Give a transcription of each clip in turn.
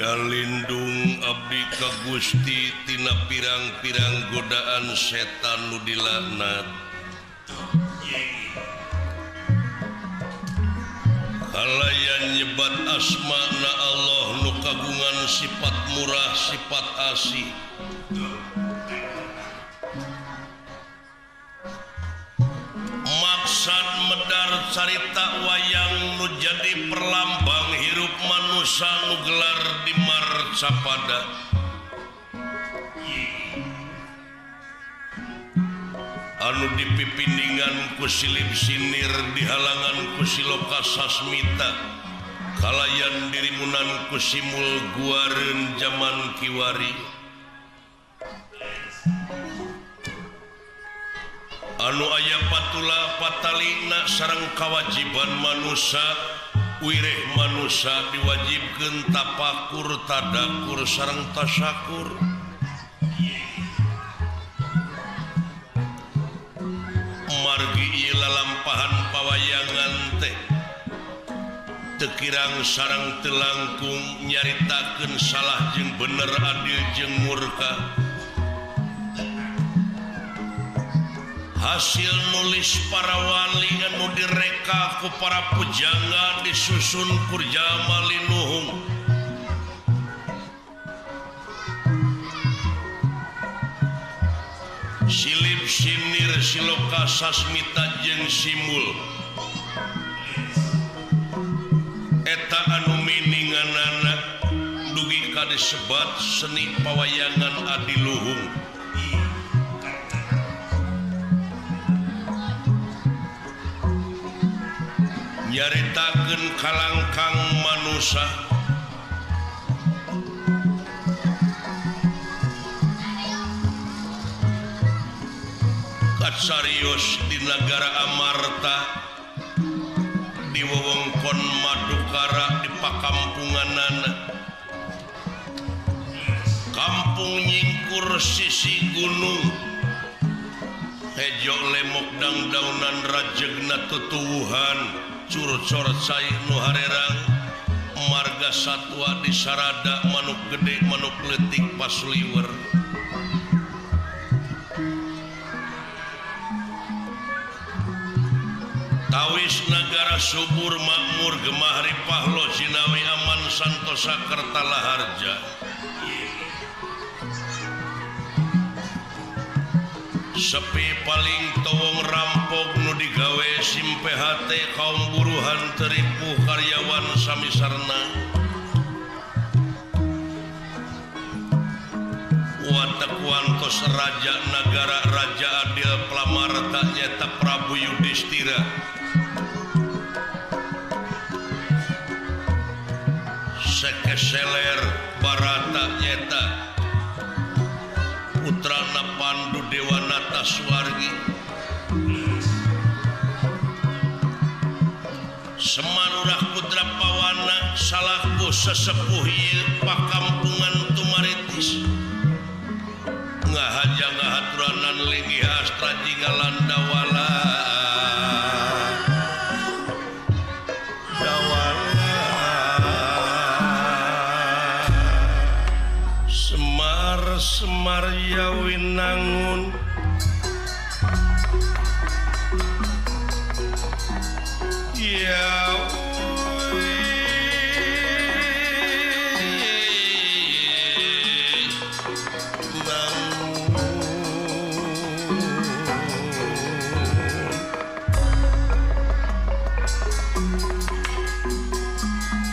Lindung abdi ka Gusti tina pirang-pirang godaan setan nu dilaknat. Kalayan nyebat asmana Allah nu kagungan sifat murah sifat asih. Maksad medar carita wayang nu jadi perlambang hirup manusia nu gelar di Marcapada. Anu dipipindingan ku silib sinir dihalangan ku siloka sasmita kalayan dirimunan ku simul guareun jaman kiwari. Anu aya patula patalina sareng kawajiban manusia wireh manusia diwajibkeun tapakur tadakur sareng tasakur. Margi ieu lalampahan pawayangan teh teu kirang sareng teu langkung nyaritakeun salah jeung bener adil jeung murka. Hasil nulis para wali anu direka ku para pujangga disusun kurjama linuhung. Silib sinir siloka sasmita jeung simul. Eta anu disebat seni pawayangan adiluhung. Nyaritakeun kalangkang manusa katsarios di nagara Amarta di wewengkon Madukara di pakampunganana kampung nyingkur sisi gunung hejo lemok dangdaunan rajegna tutuwuhan curcor cai nu harerang marga satwa di sarada manuk gede manuk leutik pasliwer. Tawis nagara subur makmur gemah ripah lo jinawi aman santosa kertala harja. Sepi paling towong rampok nu digawe simpehate kaum buruhan teripuh karyawan sami sarna. Watak wantos raja nagara raja adil Plamarta nyata Prabu Yudhistira. Sekeseler Barata nyata putrana Pandu Dewanata Suwargi. Semarurah putra Pawana salaku sesepuh ieu pakampungan Tumaritis. Ngahaja ngahaturanan linggih astra jingga landawala. Dawala Semar Semar Yawinangun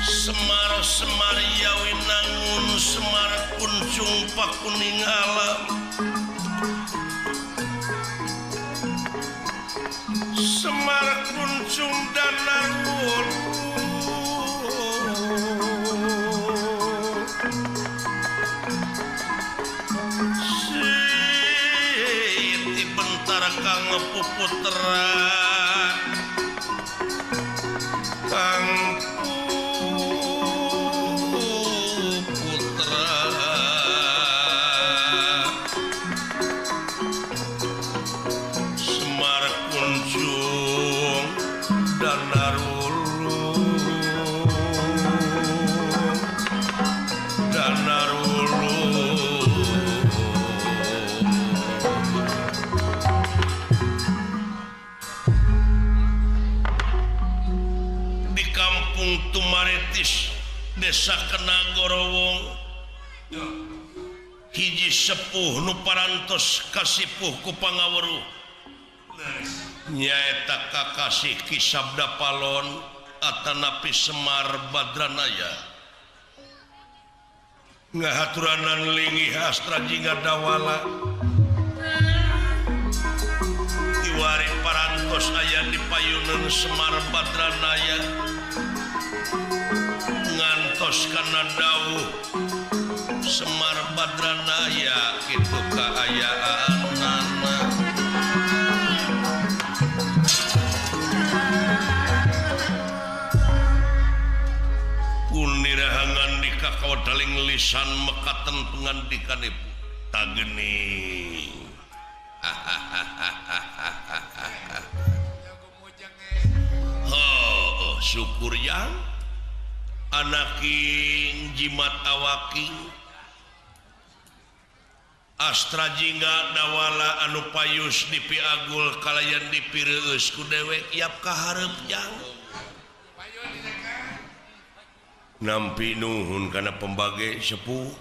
Semar Semar Yawinangun Semar kuncung pakuning alam Semar kuncung danarwul Siti bentar kang puputra kang putra Semar kuncung danarwulu danarwulu di kampung Tumaritis desa Kenagorowong hiji sepuh nu parantos kasipuh ku pangaweruh nyaeta kakasih Ki Sabda Palon atanapi Semar Badranaya ngahaturanan linggih astra jingga dawala iwari parantos aya di payunan Semar Badranaya ngantos kana dawuh Semar Badranaya kitu kaayaanana. Punirahangan di kakawadaling lisan mekaten pengandikanipun tageni. Oh, syukur yang anaking jimat awaking astra jingga dawala anu payus dipiagul kalayan dipireueus ku dewek yap kahareup jang nampi nuhun kana pembage sepuh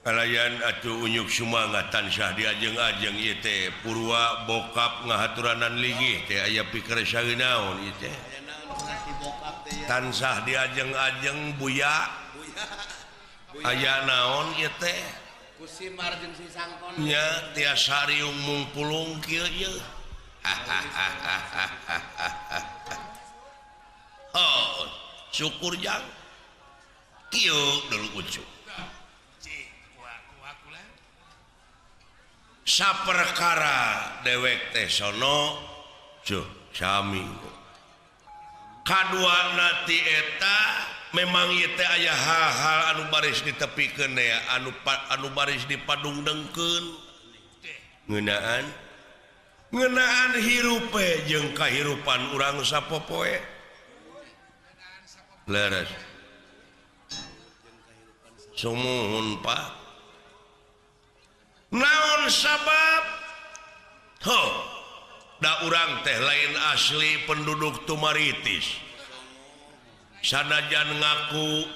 kalayan atuh unyuk sumangat tansah diajeng-ajeng ieu teh purwa bokap ngahaturanan linggih teh aya pikeresaeun naon ieu teh. Tansah diajeng-ajeng Buya. Aya naon ieu teh? Ku Simar jeung si Sangkon. Nya tiasa riung mungpulung kieu ieu. Oh, syukur jang. Kieu dulu ucu. Saperkara dewek teh sono cuh sami. Kaduana ti eta memang ieu teh aya hal-hal anu baris ditepikeun ya, anu baris dipadungdengkeun. Ngeunaan hirupe jeung kahirupan urang sapopoe. Leres. Sumuhun Pak. Naon sabab? Ho, da urang teh lain asli penduduk Tumaritis. Sanajan ngaku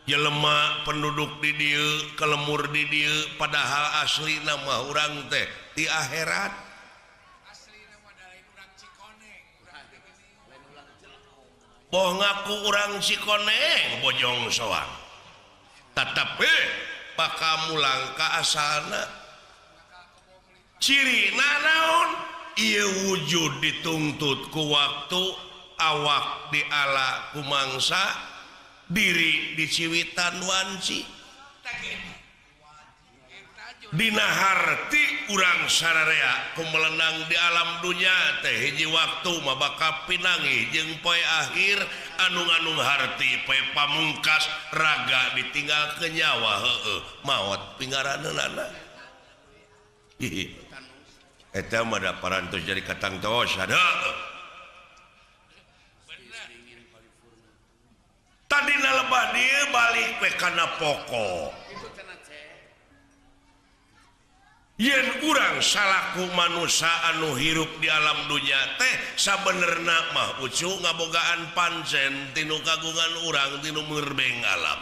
jelema penduduk di dieu, kelemur di dieu, padahal asli nama urang teh di akhirat. Boh ngaku urang Cikoneng Bojong Soang. Tetapi bakal mulang ka asalna. Ciri naon? Ieu wujud dituntut ku waktu, awak diala ku mangsa, diri diciwitan wanci. Dina harti urang sararea kumelenang di alam dunya teh hiji waktu mah bakal pinanggih jeung poe akhir anu nganung harti poe pamungkas raga ditinggal ke nyawa heueuh maot pinggaraneunana. Eta mah da parantos jadi katangtos heueuh. Tadina lebah dieu balik we kana pokok. Yen urang salaku manusia anu hirup di alam dunya teh sabenerna mah ucu ngabogaan pancen tinu kagungan urang tinu merbeng alam.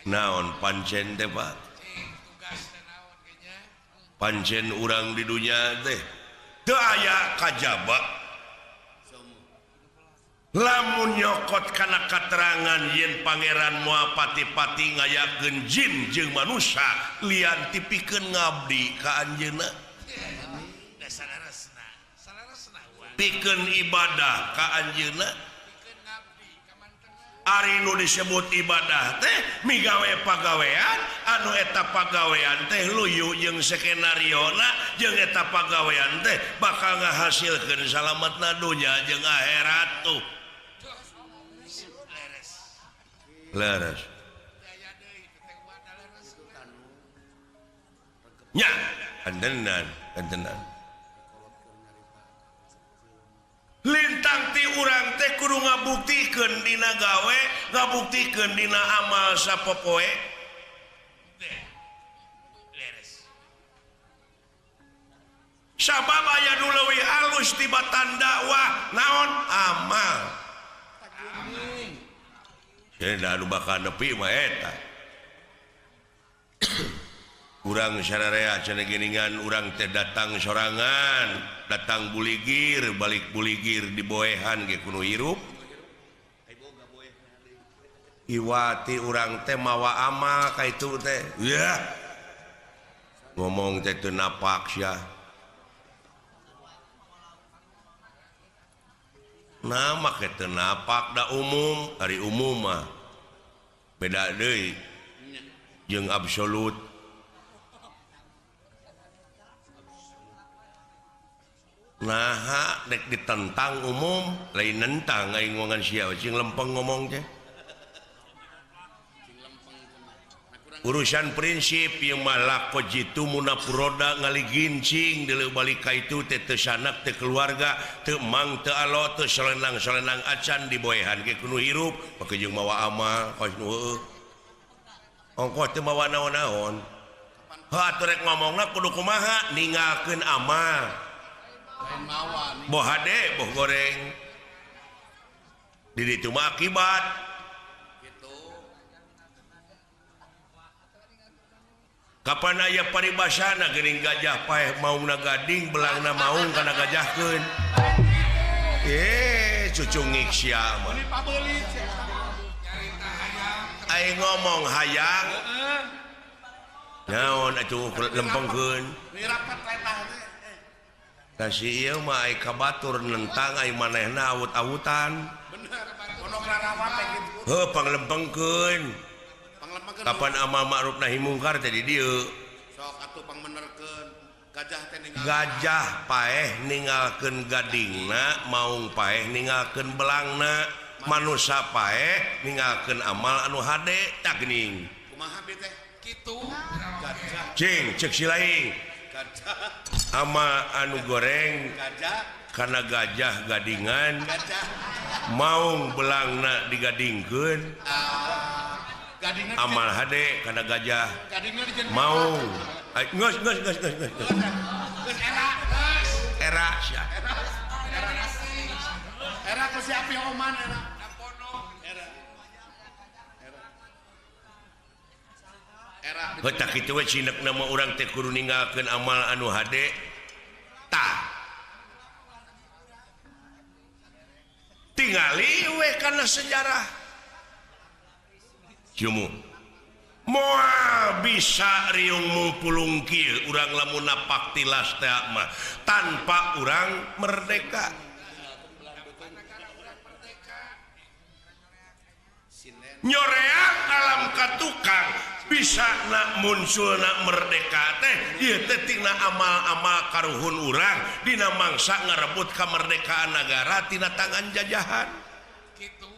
Naon pancen teh Pak? Pancen urang di dunya teh teu aya kajaba. Lamun nyokot kana katerangan yen pangeran moal pati-pati ngayakeun jin jeung manusia lian tipikeun ngabdi ka anjeunna. Pikeun ibadah ka anjeunna. Ari nu disebut ibadah teh migawe pagawean anu eta pagawean teh luyu jeung skenariona jeung eta pagawean teh bakal ngahasilkeun salametna dunya jeung akhirat tuh. Leres. Nya, antenan, antenan. Lintang ti urang teh kudu ngabuktikeun dina gawe, ngabuktikeun dina amal sapopoe. Sabab aya nu leuwih alus tibatan dakwah naon amal. Cenah anu bakal nepi mah eta. Urang sararea cenah geuningan urang teh datang sorangan, datang buligir, balik buligir diboehan ge kudu hirup. Iwati urang teh mawa amal ka itu teh. Yah. Ngomong teh teu napak sia. Nah make teu napak da umum, ari umum mah beda deui jeung absolut. Naha dek ditentang umum lain nentang aing ngomongan sia cing lempeng ngomong teh. Urusan prinsip ieu mah lako jitu munapuroda ngaligincing deuleu balik ka itu teh teu sanak teu keluarga teu mang teu alo teu solenang-solenang acan diboehan ge kudu hirup make jeung mawa amal kos nu heueuh. Ongkoh teu mawa naon-naon. Heuh atuh rek ngomongna kudu kumaha ninggalkeun amal. Boh hade boh goreng. Di ditu mah akibat. Kapan aya paribasana geuning gajah paeh maungna gading belangna maung kana gajahkeun. Cucungik sia mah. Ai ngomong hayang. Naon atuh lempengkeun. Tah si ieu mah ai ka batur nentang ai manehna awut-awutan. Bener, pondok rarawat teh kitu. Heuh panglempengkeun. Kapan amal ma'ruf nahi mungkar teh di dieu. Sok atuh pangmenerkeun. Gajah teh ninggal. Gajah paeh ninggalkeun gadingna, maung paeh ninggalkeun belangna, manusa paeh ninggalkeun amal anu hade tah geuning. Kumaha bi teh? Kitu. Gajah. Cing ceuk si laing. Gajah. Ama anu goreng gajah karena gajah gadingan gajah maung belangna digadingkeun amal hade karena gajah maung geus geus geus geus geus era sia era ku si api oman era era heuh kitu we cinekna mah urang teh kudu ninggalkeun amal anu hade tah tingali we kana sejarah jumu moal bisa riung mupulung kieu urang lamun napak tilas teh mah tanpa urang merdeka nyoreang alam katukang bisa nak muncul nak merdeka teh ieu teh tina amal-amal karuhun urang dina mangsa ngarebut kemerdekaan negara tina tangan jajahan kitu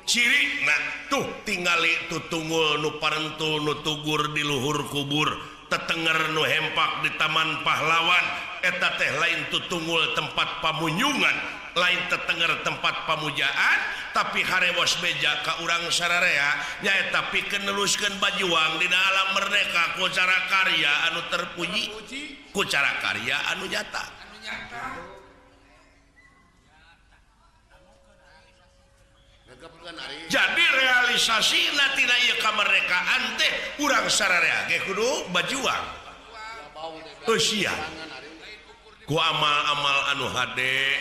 ciri nah tuh tingali tutungul nu parentul nu tugur di luhur kubur tetenger nu hempak di taman pahlawan eta teh lain tutungul tempat pamunyungan lain tetenger tempat pamujaan tapi harewos beja ka urang sararea nyaeta pikeun neluskeun bajuang dina alam merdeka ku cara karya anu terpuji ku cara karya anu nyata. Jadi realisasi tina ieu kamerdekaan teh urang sararea ge kudu bajuang eusian ku amal-amal anu hade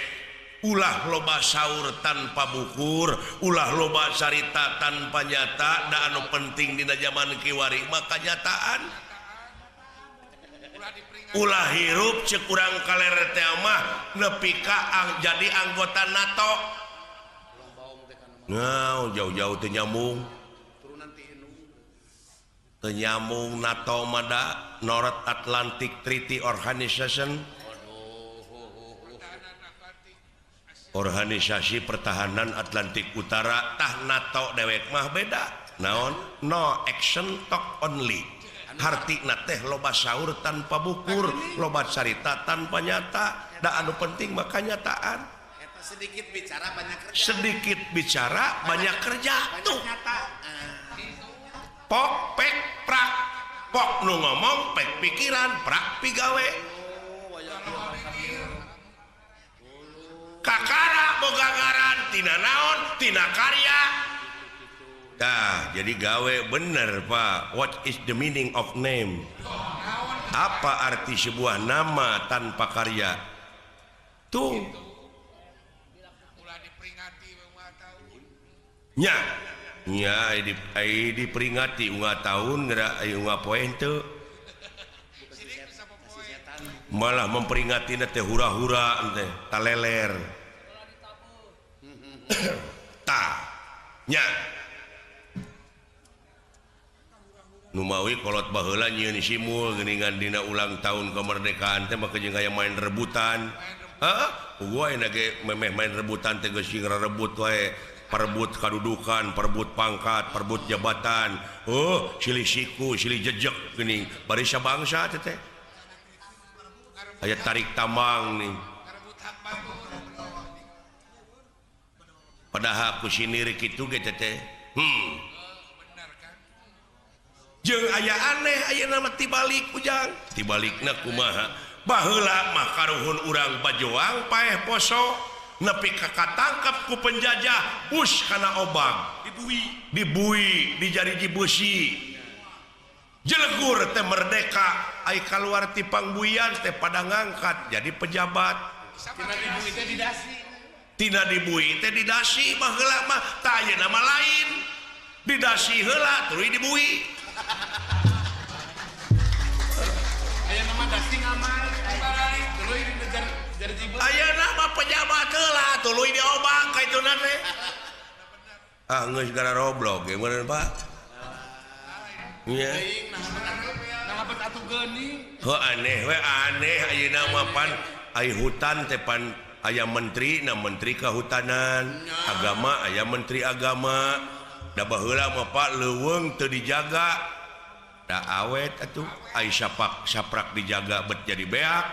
ulah loba saur tanpa bukur ulah loba carita tanpa nyata da anu penting dina zaman kiwari mah kanyataan ulah hirup ceuk urang kaler teh mah nepi ka jadi anggota NATO. Nah, jauh-jauh teu nyambung. Teu nyambung NATO mah da North Atlantic Treaty Organization. Organisasi Pertahanan Atlantik Utara tah NATO dewek mah beda. Naon? No action talk only. Hartina teh loba saur tanpa bukur, loba carita tanpa nyata. Da anu penting mah kanyataan. Sedikit bicara banyak kerja. Sedikit bicara banyak kerja tuh. Pok pek prak. Pok nu ngomong pek pikiran prak pigawe. Kakara boga ngaran tina naon tina karya. Tah jadi gawe bener Pak. What is the meaning of name? Apa arti sebuah nama tanpa karya? Tuh. Nya, nya diperingati unga tahun geura unga poe henteu. Malah memperingati teh hura-hura teh taleler. Tah, nya. Nu mawi kolot baheula nyieun simul geuningan dina ulang tahun kemerdekaan teh mah jeung aya main rebutan. Heeh, gua ayeuna ge memeh main rebutan teh geus sing rebut wae. Perebut kadudukan, perebut pangkat, perebut jabatan. Oh, silih siku, silih jejek geuning. Barisa bangsa teh teh. Aya tarik tambang nih. Padahal ku sinir kitu ge teh teh. Jeung aya aneh ayeuna mah tibalik ujang. Tibalikna kumaha? Baheula mah karuhun urang bajoang paeh poso. Nepi ka katangkep ku penjajah bus kana obang dibui dijariji beusi jelegur teh merdeka ai kaluar ti pangbuian teh pada ngangkat jadi pejabat Tina dibui teh didasi baheula mah tah ayeuna mah lain. Didasi heula tuluy dibui. Ayeuna mah dasi ngamar balik tuluy dijarjibeun. Ayeuna mah pejabat heula tuluy diobang ka ituna teh. Ah geus gara roblok ge meureun Pak. Nya. Nah bet atuh geuning. Heuh aneh we aneh ayeuna mah pan ai hutan teh pan aya menteri na menteri kehutanan, agama aya menteri agama. Da baheula mah Pak leuweung teu dijaga. Da awet atuh ai sapak saprak dijaga bet jadi beak.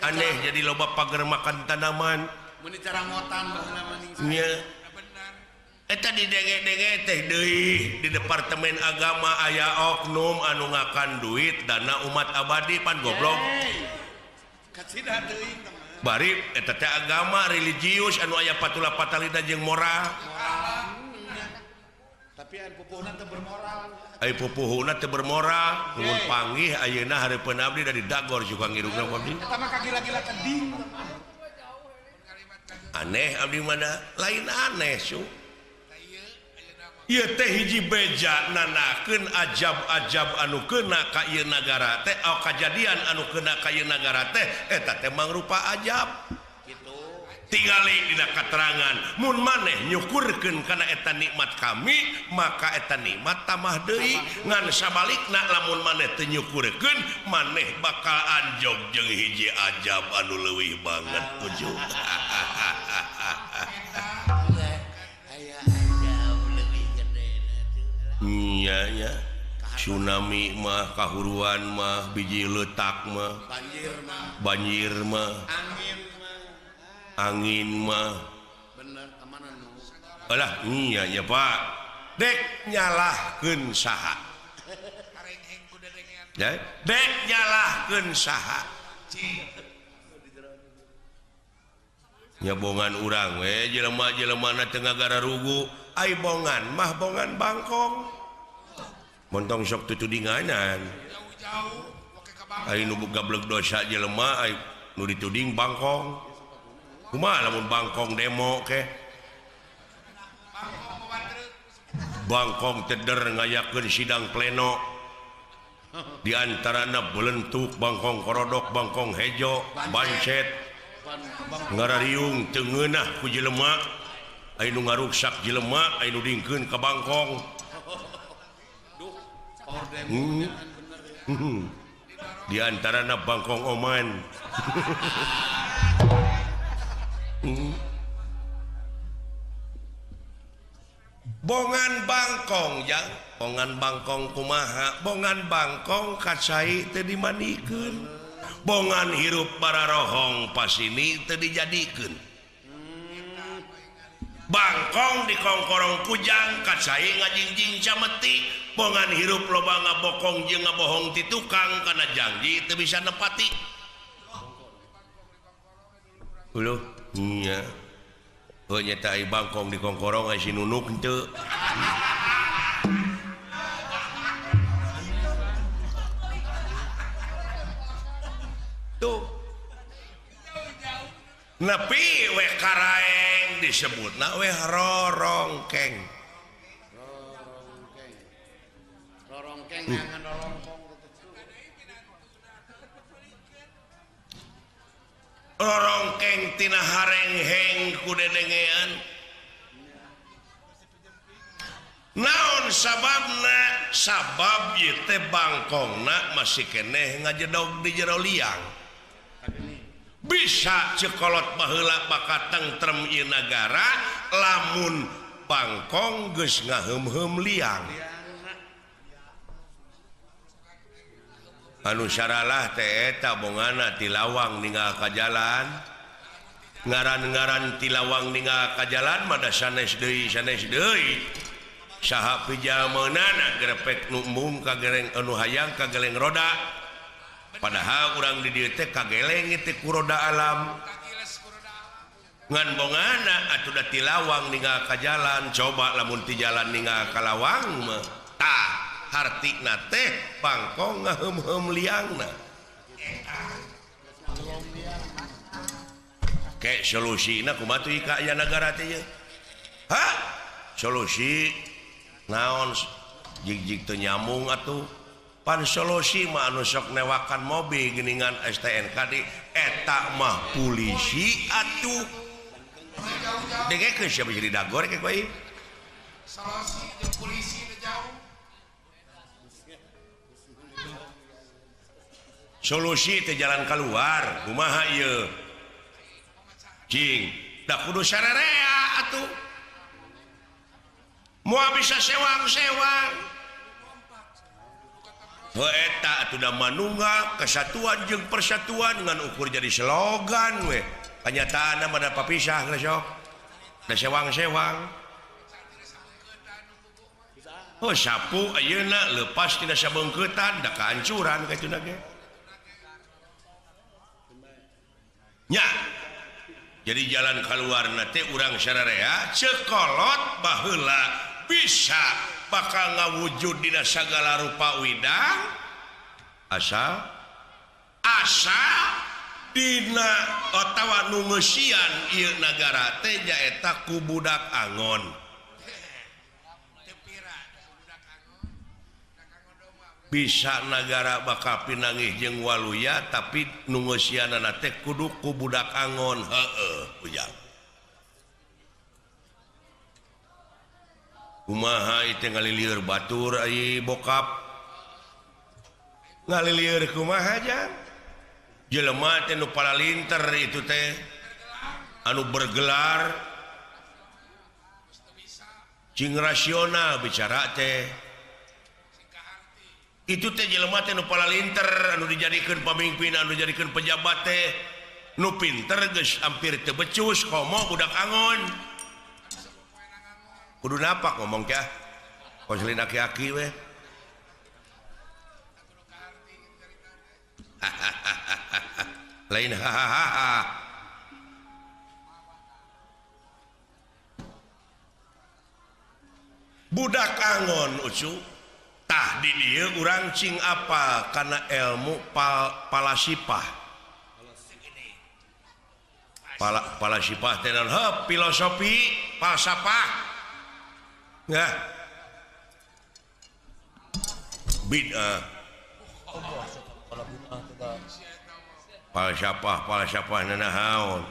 Aneh jadi loba pager makan tanaman. Mun dicarangotan baheula mah ning. Nya. Eta didenge-denge teh deui di Departemen Agama aya oknum anu ngakan duit dana umat abadi pan goblok. Kacida teuing. Bari eta teh agama religius anu aya patula patalida jeung moral. Tapi aya pupuhna teu bermoral. Aya pupuhna teu bermoral, mun panggih ayeuna hareupeun abdi dari dagor juga ngirungna abdi. Eta mah kagila-gila keding. Aneh abdi mana? Lain aneh su. Ieu teh hiji beja nanakeun ajab-ajab anu keuna ka ieu nagara teh, oh, kajadian anu keuna ka ieu nagara teh eta teh mangrupa ajab. Kitu. Tingali dina katerangan mun maneh nyukurkeun kana eta nikmat kami, maka eta nikmat tambah deui. Ngan sabalikna lamun maneh teu nyukurkeun, maneh bakal anjog jeung hiji ajab anu leuwih banget ujung. Iya ya, tsunami mah, kahuruan mah, biji letak mah, banjir mah, angin mah. Bener, kemana nu? Alah, iya ya Pak. Dek nyalahkeun saha? Ya, dek nyalahkeun saha? Nyabongan urang we jelema-jelemana teu ngagararugu. Ai bongan mah bongan bangkong. Montong sok tutudinganan. Ai nu gablek dosa jelema ai nu dituding bangkong. Kumaha lamun bangkong demo ke? Bangkong teder ngayakeun sidang pleno. Di antarana belentuk bangkong korodok, bangkong hejo, bancet. Ngarariung teu ngeunah ku jelema. Ai nu ngaruksak jelema, ai nu dingkeun ka bangkong. Di antarana bangkong oman. Bongan bangkong jang, bongan bangkong kumaha, bongan bangkong kacai teu dimandikeun. Bongan hirup bararohong pasini teu dijadikeun. Bangkong dikongkorong kujang kacai ngajingjing cameti. Bongan hirup loba ngabokong jeung ngabohong ti tukang kana janji teu bisa nepati. Uluh nya. Heuh nya ai bangkong dikongkorong ai si nunuk henteu. Tuh. Nepi we karaeng disebutna we rorongkeng. Rorongkeng. Rorongkeng ngangan rorongkong. Rorongkeng tina harengheng ku dedengean. Naon sababna? Sabab ieu teh bangkongna masih keneh ngajedog di jero liang. Bisa cekolot baheula bakal tentrem ieu nagara lamun bangkong geus ngaheum-heum liang. Anu saralah teh eta bongana ti lawang ninggal ka jalan. Ngaran-ngaran ti lawang ninggal ka jalan mah da sanes deui sanes deui. Saha pijalmeunana grepek nu embung ka gereng anu hayang ka geleng roda. Padahal urang di dieu teh kageleng teh ku roda alam. Ngan bongana atuh da ti lawang ninggal ka jalan, coba lamun ti jalan ninggal ka lawang mah tah hartina teh bangkong ngaheum-heum liangna. Ke solusina kumaha tuh ka aya nagara teh ye? Ha? Solusi naon jig-jig teu nyambung atuh. Pan solusi mah anu sok newakan mobil geuningan STNK di eta mah polisi atuh. Dengekeun sia bisa didagor ke ku aing. Solusi jeung polisi teh jauh. Solusi teh jalan keluar kumaha ieu? Cing, da kudu sarerea atuh. Moal bisa sewang-sewang. Heuh eta atuh da manunggal kesatuan jeung persatuan ngan ukur jadi slogan we. Kanyataanna mah da papisah geus sok. Da sewang-sewang. Oh sapu ayeuna leupas tina sabeungkeutan da kahancuran ka tuna ge. Nya. Jadi jalan keluarna teh urang sararea cekolot baheula bisa bakal ngawujud dina sagala rupa widang asal asa dina otawa nu ngeusian ieu nagara teh nyaeta ku budak angon. Bisa nagara bakal pinanggih jeung waluya tapi nu ngeusianana teh kudu ku budak angon. Heueuh ujang. Kumaha ieu ngalilieur batur ai bokap. Ngalilieur kumaha jang? Jelema teh nu palalinter itu teh anu bergelar cing rasional bicara teh. Itu teh jelema teh nu palalinter anu dijadikeun pamimpin anu dijadikeun pejabat teh nu pinter geus hampir teu becus komo budak angon. Kudu napak ngomong kah konselin aki-aki we. Lain hahaha. Budak angon ucu tah di dieu urang cing apa kana ilmu palasipah. Palasipah teh naon? Heuh filosofi falsafah. Nah. Bid'ah. Falsafah falsafah nanaon.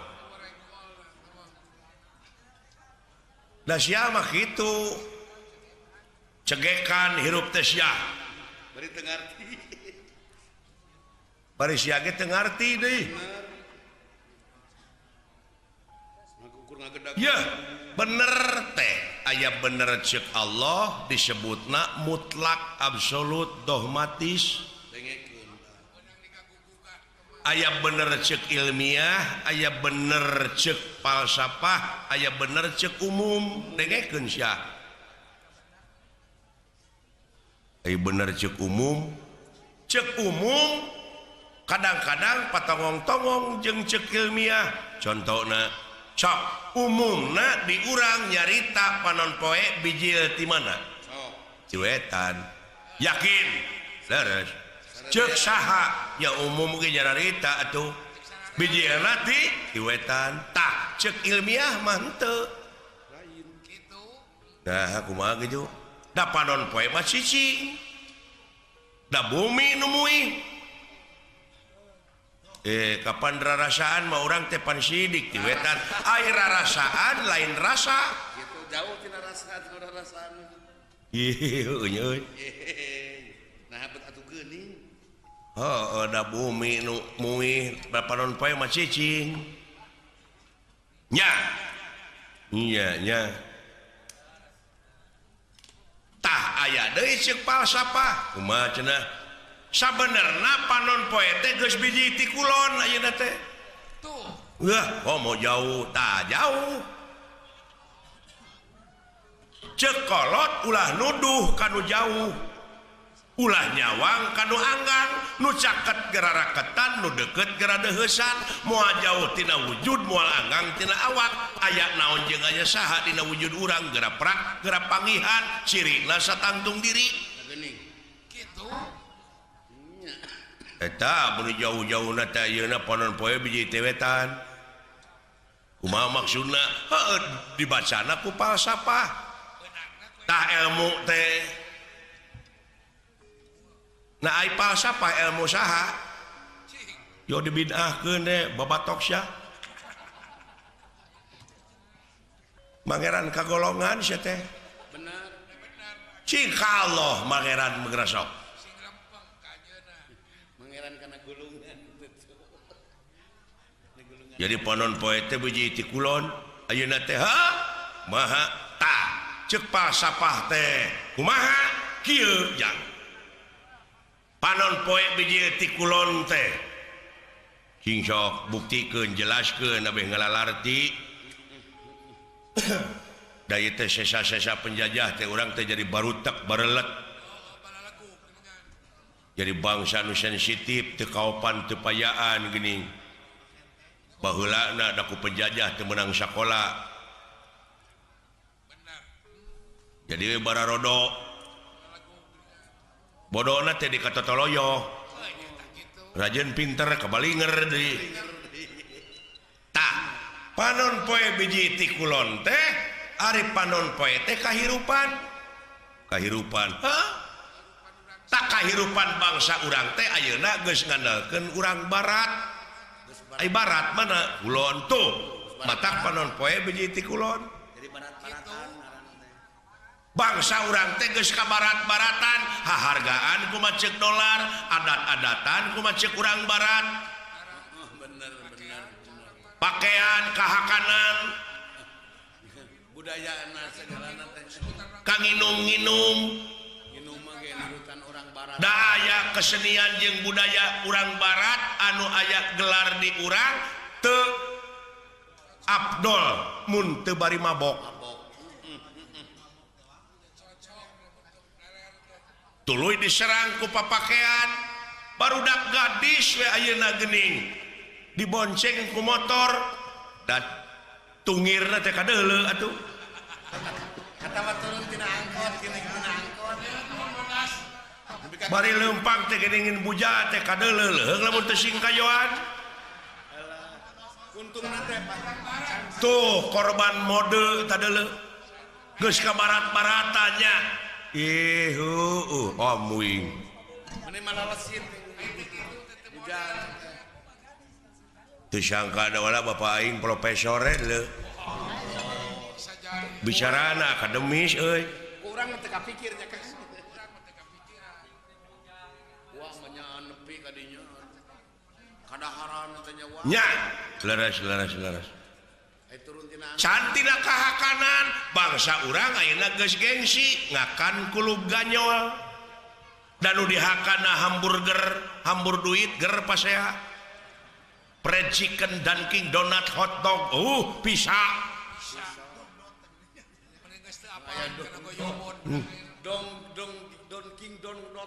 Da sia mah kitu. Cegekan hirup teh sia. Bari teu ngarti. Bari sia ge teu ngarti deui. Ya, bener teh aya bener ceuk Allah disebutna mutlak absolut dogmatis. Aya bener ceuk ilmiah, aya bener ceuk falsafah, aya bener ceuk umum. Dengekeun sia. Aya bener ceuk umum. Ceuk umum kadang-kadang patongong-tongong jeung ceuk ilmiah. Contohna sok umumna diurang nyarita panon poe bijil ti mana? Ciwetan. Yakin. Leres. Ceuk saha ya umum ge nyarita atuh. Bijilna ti ciwetan. Tah ceuk ilmiah mah henteu. Nah kumaha kitu? Da panon poe mah cicing. Da bumi nu muih. Kapan rarasaan mah urang teh pan sidik ti wetan. Ai rarasaan lain rasa. Gitu jauh tina rasa tina rarasaan. Ieu euy. Nah bet atuh geuning. Heuh da bumi nu muih panon poe mah cicing. Nya. Nya nya. Tah aya deui ceuk falsafah. Kumaha cenah? Sabenerna panon poe teh geus biji ti kulon ayeuna teh. Tuh. Wah, komo jauh tah jauh. Ceuk kolot ulah nuduh kanu jauh. Ulah nyawang kanu anggang, nu caket geraraketan, nu deukeut geradeuheusan, moal jauh tina wujud, moal anggang tina awak. Aya naon jeung aya saha dina wujud urang geura prak, geura pangihan, cirina satangtung diri. Geuning. Kitu. Eta mun jauh-jauhna teh ayeuna panon poe biji teh wetan. Kumaha maksudna? Heuh dibacana ku falsafah. Tah ilmu teh. Nah ai falsafah ilmu saha? Yo dibid'ahkeun teh babatok sia. Pangeran kagolongan sia teh. Bener. Cing ka Allah pangeran meugrasok. Pangeran kana gulungan. Jadi panon poe teh biji ti kulon ayeuna teh ha maha ta ceuk falsafah teh kumaha kieu jang panon poe biji ti kulon teh cing sok buktikeun jelaskeun abeh ngalalarti da ieu teh sesa-sesa penjajah teh urang teh jadi barutek barelet jadi bangsa nu sensitif teu kaopan teu payaan geuning baheulana da ku penjajah teu meunang sakola jadi bararodo bodona teh dikatotoloyo rajin pinter kabalinger deui tah panon poe biji ti kulon teh ari panon poe teh kahirupan kahirupan hah tak kahirupan bangsa urang teh ayeuna geus ngandalkeun urang barat. Ai barat mana kulon tuh matak panon poe biji ti kulon bangsa urang teh geus ka barat-baratan hahargaan kumaha ceuk dolar adat-adatan kumaha ceuk urang barat bener bener pakaian kahakanan budayana segalana teh kanginum-nginum da aya kesenian jeung budaya urang barat anu aya gelar di urang teu abdol mun teu bari mabok tuluy diserang ku papakean barudak gadis we ayeuna geuning dibonceng ku motor da tungirna teh kadeuleu atuh katawa turun tina angkot geuning tina angkot bari leumpang teh geuning buja teh kadeuleu leuheung lamun teu singkayoan untungna teh tuh korban mode tadeuleu geus ka barat-baratannya ih heueuh amuing meni malalesit buja teu sangka da wala bapa aing profesor leuh bicarana akademis euy urang teu kapikir nya kan nya leres leres leres cantina kahakanan bangsa urang ayeuna geus gengsi ngakan kulub ganyol dan nu dihakana hamburger hambur duit ger pasea fried chicken Dunkin donut hotdog bisa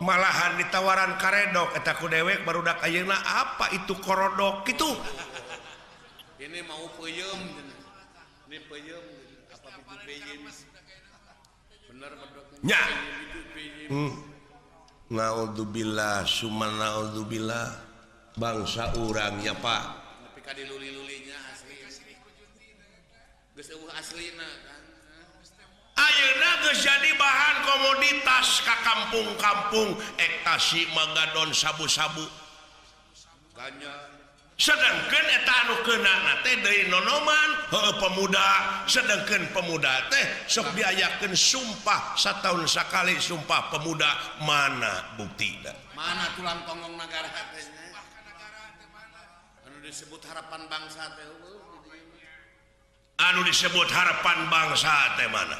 malahan ditawaran karedok eta ku dewek barudak ayeuna apa itu korodok gitu ini mau peuyeum ini peuyeum apa itu peuyeum bener nya naudzubillah summa naudzubillah bangsa urang ya Pak tapi ka diluli-lulinya asli geus eueuh aslina kan ayeuna geus jadi bahan komoditas ka kampung-kampung ektasi magadon sabu-sabu ganja sedangkan eta anu keunana teh deui nonoman heueuh pemuda sedangkan pemuda teh sok diayakeun sumpah sataun sakali sumpah pemuda mana buktina mana tulang tonggong nagara teh anu disebut harapan bangsa teh anu disebut harapan bangsa teh mana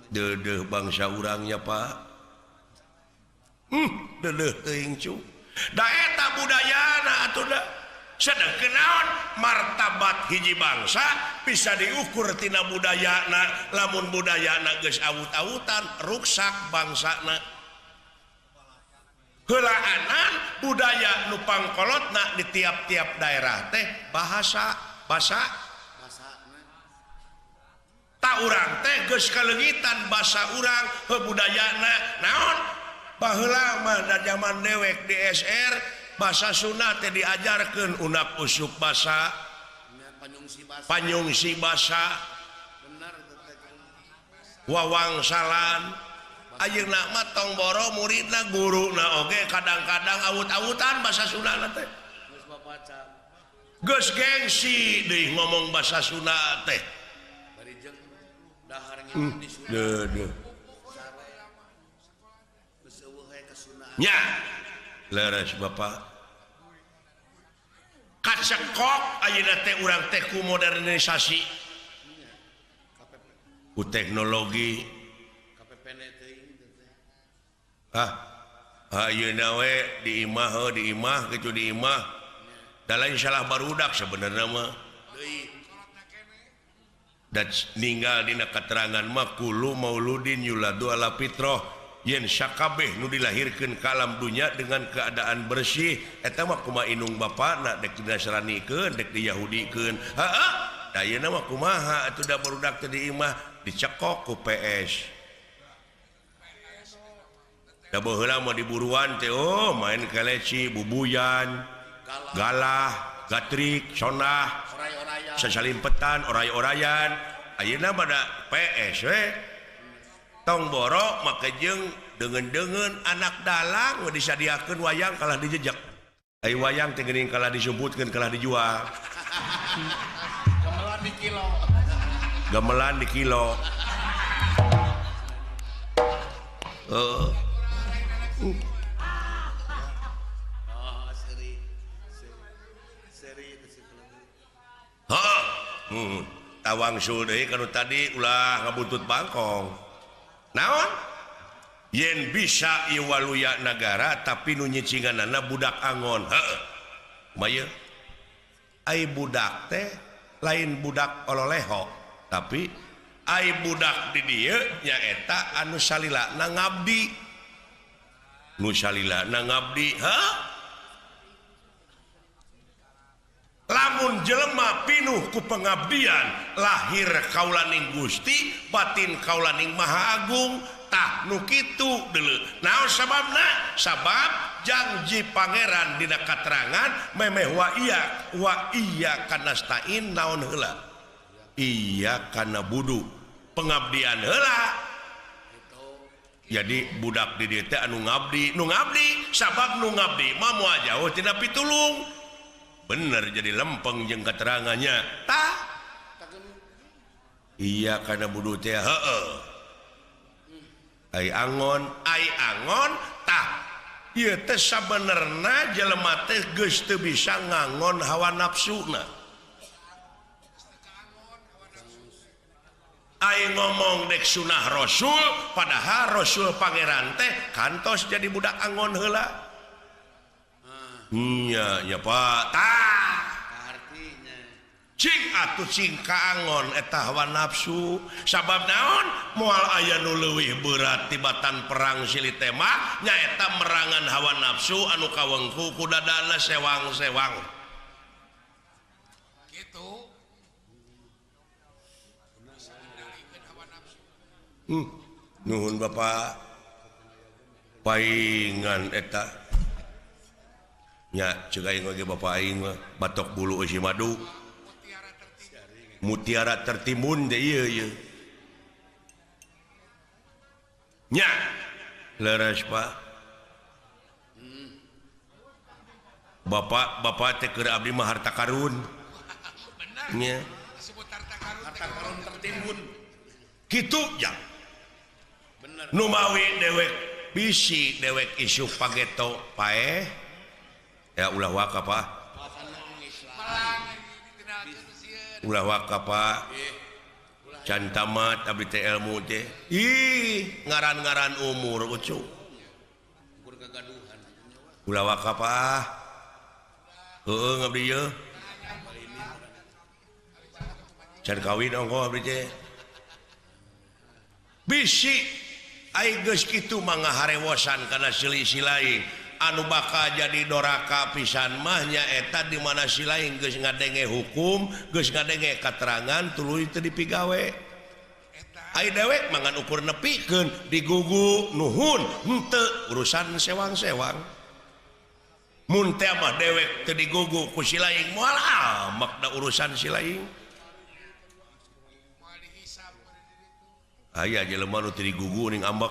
deudeuh bangsa urangnya Pak deudeuh teuing cu da eta budayana atuh da sedengkeun naon martabat hiji bangsa bisa diukur tina budayana lamun budayana geus awut-awutan ruksak bangsana heulaanan budaya nu pangkolotna di tiap-tiap daerah teh bahasa basa tak urang teh geus kaleungitan basa urang budayana naon baheula mah da zaman dewek di SR bahasa Sunda teh diajarkeun unak usuk basa Panyungsi basa wawangsalan ayeuna mah tong boro muridna guruna oge kadang-kadang awut-awutan basa Sunda teh geus gengsi deui ngomong basa Sunda teh nya leres Bapak kacekok ayeuna teh urang teh ku modernisasi ku teknologi ayeuna we di imah di imah kitu di imah da lain salah barudak sebenarnya mah da ninggal dina katerangan mah kullu mauludin yuladu ala fitrah yen sakabeh nu dilahirkeun ka alam dunya dengan keadaan bersih eta mah kumaha indung bapana dek dinasranikeun dek diyahudikeun heeh da ayeuna mah kumaha atuh da barudak teh di imah dicekok ku PS da baheula mah diburuan teh oh main keleci bubuyan galah gatrik sonah sasalimpetan oray-orayan ayeuna mah da PS we tong boro make jeung deungeun-deungeun anak dalang we disadiakeun wayang kalah dijejek ai wayang teh geuning kalah disumputkeun kalah dijual gamelan di kilo gamelan di kilo heeh tawangsul deui kanu tadi ulah ngabuntut bangkong naon yen bisa ieu waluya nagara tapi nu nyicinganana budak angon heuh kumaha ai budak teh lain budak ololeho tapi ai budak di dieu nyaeta anu salilana ngabdi nu salilana ngabdi heuh lamun jelema pinuh ku pengabdian lahir kaulaning Gusti batin kaulaning Maha Agung tah nu kitu deuleu naon sababna sabab janji pangeran dina katerangan memeh wa iya kanastain naon heula iya kana budu pengabdian heula jadi budak di dieu teh anu ngabdi sabab nu ngabdi mah moal jauh tina pitulung bener jadi lempeng jeung keterangannya tah iya kana budu teh heueuh ai angon tah ieu teh sabenerna jelema teh geus teu bisa ngangon hawa nafsuna ai ngomong dek sunah rasul padahal rasul pangeran teh kantos jadi budak angon heula iya ya Pak tah artinya cing atuh cing kaangon eta hawa nafsu sabab naon moal aya nu leuwih berat tibatan perang silih tema nyaeta merangan hawa nafsu anu kawengku ku dadana sewang-sewang kitu nuhun Bapak paingan eta nya ceuk aing oge bapak aing mah batok bulu eusi madu mutiara tertimbun teh ieu ieu nya leres Pak bapak bapak teh keur abdi mah harta karun nya disebut harta karun harta karun tertimbun kitu ja bener nu mawi dewek bisi dewek isu pageto paeh ya ulah waka Pak ulah waka Pak can tamat abdi teh ilmu teh ih ngaran-ngaran umur ucu ulah waka Pak heueuh ngabdi ieu can kawin ongkoh abdi teh bisi ai geus kitu mah ngaharewosan kana selisih lain anu bakal jadi doraka pisan mah nyaeta di mana si lain geus ngadenge hukum geus ngadenge katerangan tuluy teu dipigawe ai dewek mangan ukur nepikeun digugu nuhun henteu urusan sewang-sewang Mun teh mah dewek teu digugu ku si laing moal amak da urusan si laing. Aya jelema nu teu digugu ning ambek.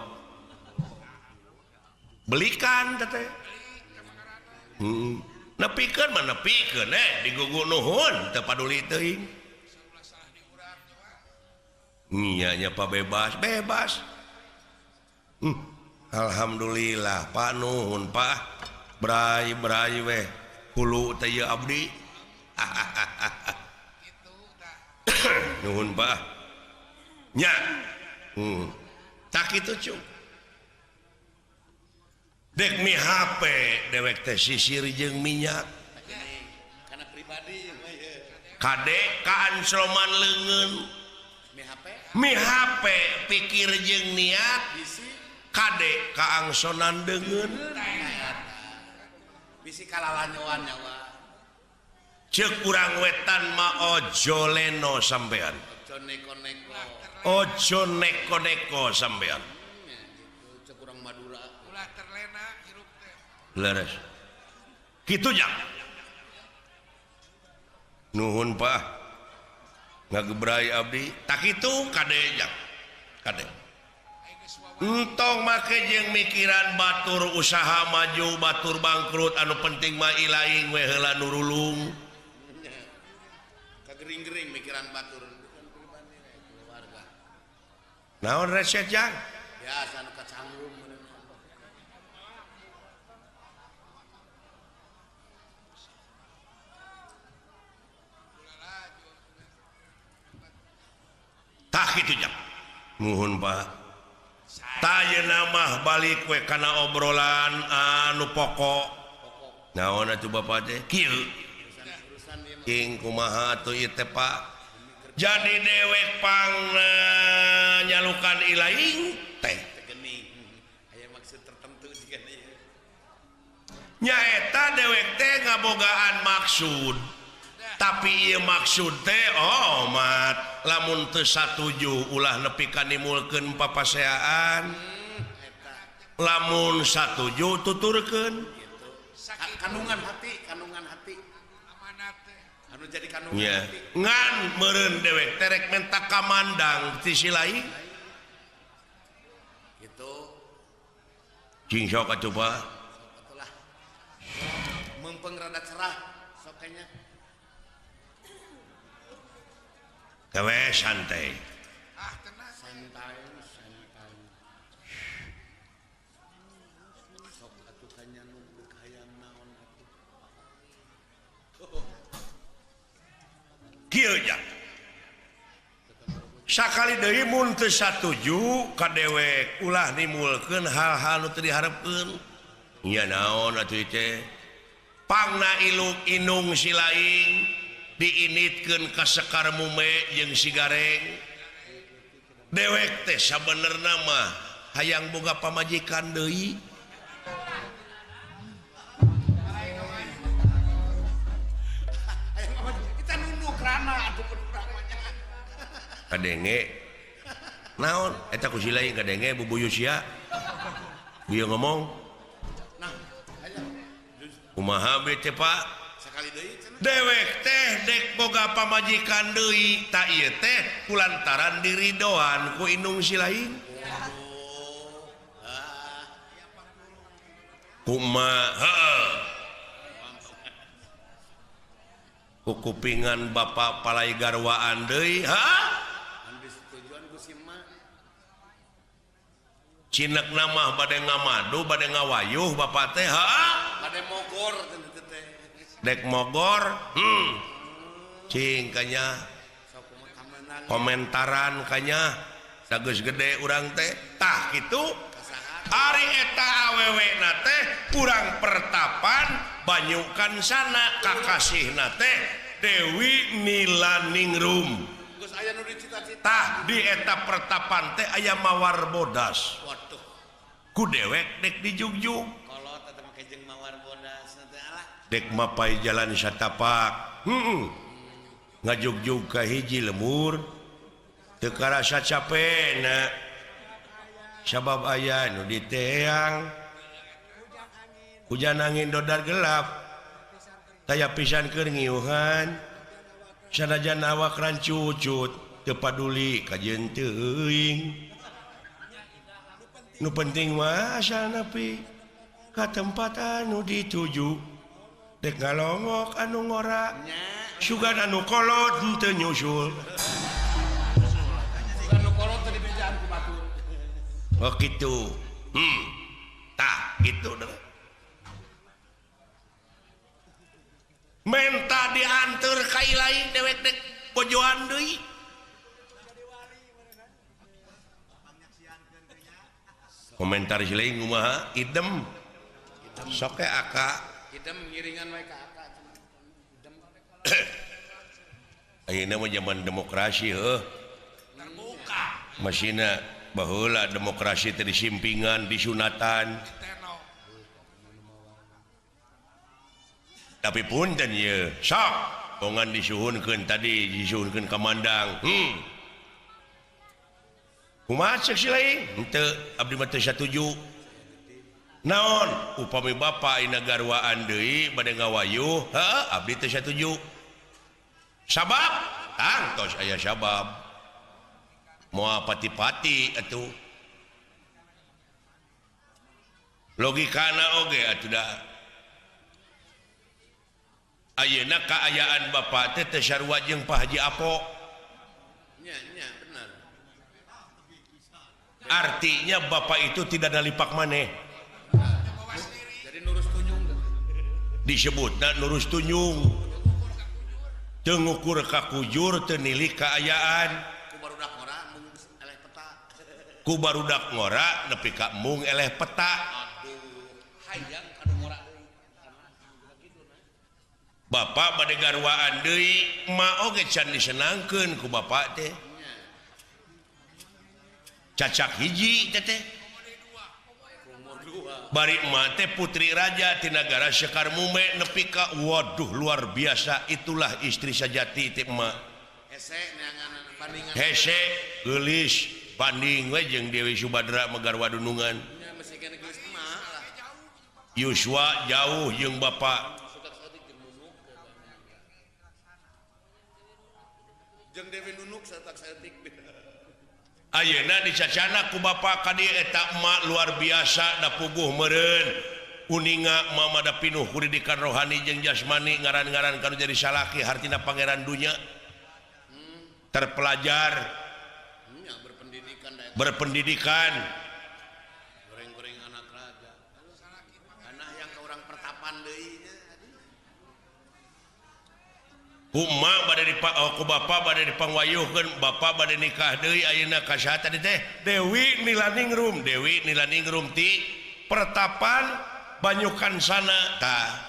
Belikan teh. Heeh. Nepikeun mah nepikeun digugu nuhun teu paduli teuing. Nya nya Pak bebas, bebas. Alhamdulillah Pak nuhun Pak. Bray bray weh hulu teh ieu abdi. Nuhun Pak. Nya. Tak kitu cu. Dek mi HP dewek teh sisir jeung minyak. Kana pribadi kade kaan sloman leungeun. Mi HP pikir jeung niat kade kaangsonan deungeun. Bisi kalalanyoan nyawa. Ceuk urang wetan mah ojo leno sampean. Ojo neko-neko. Ojo neko-neko sampean. Ceuk urang Madura. Ulah terlena hirup teh. Leres. Kitu jang. Nuhun Pak. Ngagebrai abdi. Tak kitu kade jang. Kade. Entong make jeung mikiran batur usaha maju batur bangkrut anu penting mah ilaing we heula nu rulung. Kagering-gering mikiran batur keluarga. Naon reset jang? Biasa nu kacanggung Tah kitu jang. Nuhun Pak. Tayeuna mah balik we kana obrolan anu pokok. Naon atuh Bapak teh? Kieu. King kumaha atuh ieu teh Pak? Jadi dewek pangna nyalukan ilaing teh. Aya maksud tertentu sigana ieu. Nyaeta dewek teh ngabogaan maksud. Tapi ieu maksud teh omat lamun teu satuju ulah nepi ka nimulkeun papaseaan. Lamun satuju tuturkeun. Kandungan hati, kandungan hati. Anu jadi kandungan yeah. hati. Ngan meureun dewek terek menta kamandang ti si lain. Gitu. Cing sok atuh Pak. Sok atulah. Mempeng rada cerah sok kayaknya. Gawe santai. Ah, tenang. Santai, santai. Sok atuh kanya nu hayang naon atuh. Kieu ja. Sakali deui mun teu satuju ka dewek ulah nimulkeun hal-hal nu teu diharepkeun. Nya naon atuh teh? Pangna iluk inung si laing diinitkeun ka sekar mume jeung si gareng. Dewek teh sabenerna mah hayang boga pamajikan deui. Kita nunduk rana atuh urang mah nya. Kadenge naon eta ku si lain kadenge bubuyu sia. Bieu ngomong. Nah, aya. Kumaha be teh Pak? Dewek teh dek boga pamajikan deui ta ieu teh kulantaran diridoan ku inung si lain. Kumaha ku kupingan bapak palai garwaan deui ha? Cinek mah bade ngamadu bade ngawayuh bapak teh ha? Bade mogor teh. Dek mogor, cing kanya komentaran kanya sageus gede urang teh tah kitu ari eta awewe na teh urang pertapan banyukan sana kakasihna teh Dewi Nilaningrum. Geus aya nu dicita-cita. Tah di eta pertapan teh aya mawar bodas. Waduh. Ku dewek dek dijugjug. Kolot eta make jeung mawar bodas teh alah. Dek mapai jalan satapak. Ngajugjug ka hiji lemur. Teu karasa capena. Sabab aya nu diteang. Hujan angin dodar gelap taya pisan keur ngiuhan sanajan awak rancucut teu paduli kajeun teuing nu penting mah asal nepi ka tempat anu dituju dek ngalongok anu ngora sugan anu kolot henteu nyusul. Sugan anu kolot teu dibejaan ku batur. Oh kitu. Tah kitu deh. Menta dianteur ka ilaing dewek dek bojoan deui. Komentar si lain kumaha idem sok aka idem ngiringan we ka aka idem. Ayeuna mah zaman demokrasi heuh terbuka masina baheula demokrasi teh disimpingan disunatan tapi punten ieu sok bongan disuhunkeun tadi disuhunkeun ka Mandang. Kumaha cek si lain henteu abdi mah teu satuju. Naon upami bapa ina garwaan deui bade ngawayuh heuh abdi teu satuju. Sabab tangtos aya sabab moal pati-pati atuh logikana oge atuh da ayeuna kaayaan bapa teh teu sarua jeung Pak Haji Apo. Nya nya bener. Artinya bapak itu tidak nalipak maneh. Jadi nurus tunjung. Disebutna nurus tunjung. Teu ngukur ka kujur teu nilik kaayaan. Ku barudak ngora mung eleh peta. Ku barudak ngora nepi ka mung eleh peta. Aduh, hayang ka nu ngora deui. Bapak bade garwaan deui, emak oge can disenangkeun ku bapak teh. Cacak hiji teteh bari emak teh putri raja ti nagara Sekar Mume nepi ka waduh luar biasa itulah istri sajati teh emak hese neangan bandingan hese geulis banding we jeung Dewi Subadra megarwa dunungan Yuswa jauh jeung bapak jeung Dewi Nunuk satak saeutik. Ayeuna dicacana ku bapa ka dieu eta emak luar biasa da puguh meureun uninga mama da pinuh ku didikan rohani jeung jasmani ngaran-ngaran kanu jadi salaki hartina pangeran dunya terpelajar berpendidikan berpendidikan goreng-goreng anak raja anak yang ke orang pertapan deui nya. Kuma bade ku bapa bade dipangwayuhkeun bapa bade nikah deui ayeuna ka saha tadi teh Dewi Nilaningrum Dewi Nilaningrum ti pertapan Banyukan sana tah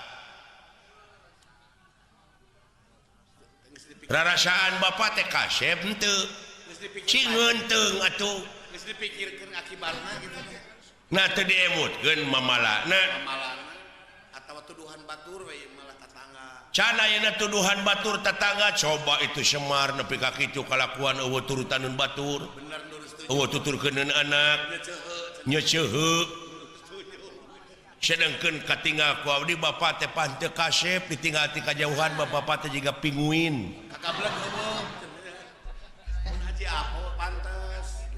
rarasaan bapa teh kasep henteu cingeun teung atuh geus dipikirkeun akibatna kitu nah teu diemutkeun mamalana mamalana atawa tuduhan batur we malah tatangga. Can ayeuna tuduhan batur tetangga coba itu Semar nepi ka kitu kalakuan eueuh turutaneun batur eueuh tuturkeuneun anak nyeceuheu sedengkeun katinggal ku abdi bapa teh pan teu kasep ditinggal ti kajauhan bapa teh jiga pinguin kakablek eueuh mun Haji Apo pantes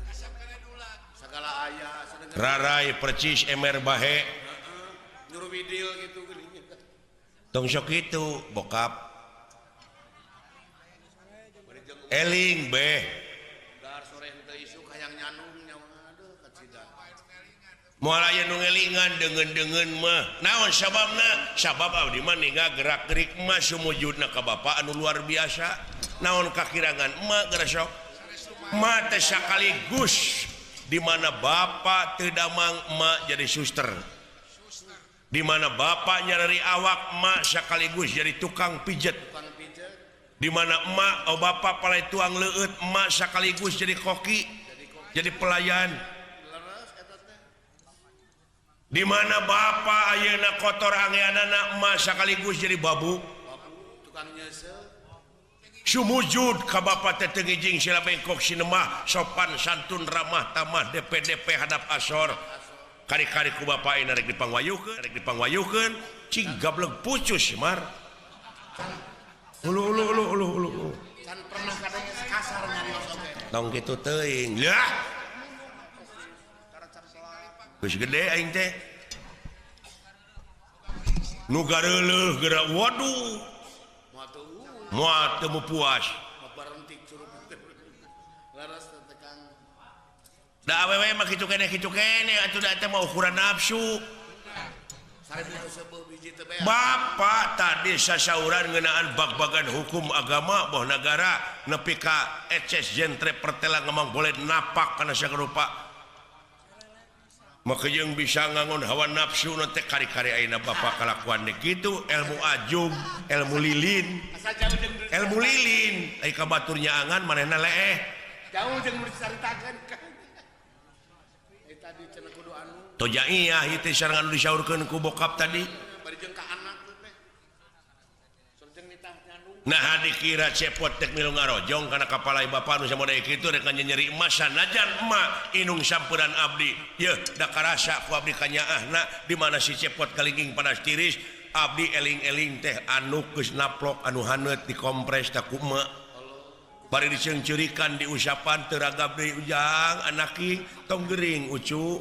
sagala aya sedengkeun rarai percis emer bahe nyuruh widil kitu geuning. Tong sok itu bokap eling beh moal aya nu ngelingan deungeun-deungeun mah naon sababna sabab abdi mah ninggal gerak-gerik mah sumujudna ka bapa anu luar biasa naon kakirangan emak geura sok emak teh sakaligus di mana bapa teu damang emak jadi suster di mana bapak nyarari awak emak sekaligus jadi tukang pijet di mana emak oh bapak palai tuang leueut emak sekaligus jadi koki jadi pelayan di mana bapak ayeuna kotor angeanana emak sekaligus jadi babu sumujud ka bapak teh teu ngijing sila bengkok sinemah sopan santun ramah tamah DPDP hadap asor Kari-kari ku bapak ini rek dipangwayuhkeun cing gablek pucus mar. Ulu ulu ulu ulu ulu. Can pernah kadang kasar nyarios oge. Tong kitu teuing. Lah. Geus gede aing teh. Nu gareuleuh geura waduh. Moal teu puas. Da awewe mah kitu keneh atuh da teh mah ukuran nafsu. Bapak tadi sasauran ngeunaan bag-bagan hukum agama boh nagara nepi ka eces jentre pertela ngemang boleh napak kana sarupa. Maka jeung bisa ngangon hawa nafsu nu teh kari-kari ayeuna bapak kalakuan kitu ilmu ajub, ilmu lilin. Ilmu lilin ai ka batur nyaangan manehna leeh. Jauh jeung nu dicaritakeun. Tadi cenah kudu anu. Tojaiyah ieu teh sareng anu disaurkeun ku bokap tadi. Bari jeung ka anak teh. Sareng nitah nyandung. Nah dikira cepot tek milu ngarojong kana kapalai bapa nu samoda kitu rek nyeri emas sanajan emak inung samperan abdi. Yeuh da karasa ku abdi kanyaahna di mana si cepot kalingging panas tiris abdi eling-eling teh anu geus naplok anu haneut dikompres ta ku emak. Bari diceungceurikan diusapan teu ragab deui ujang anaki tong gering ucu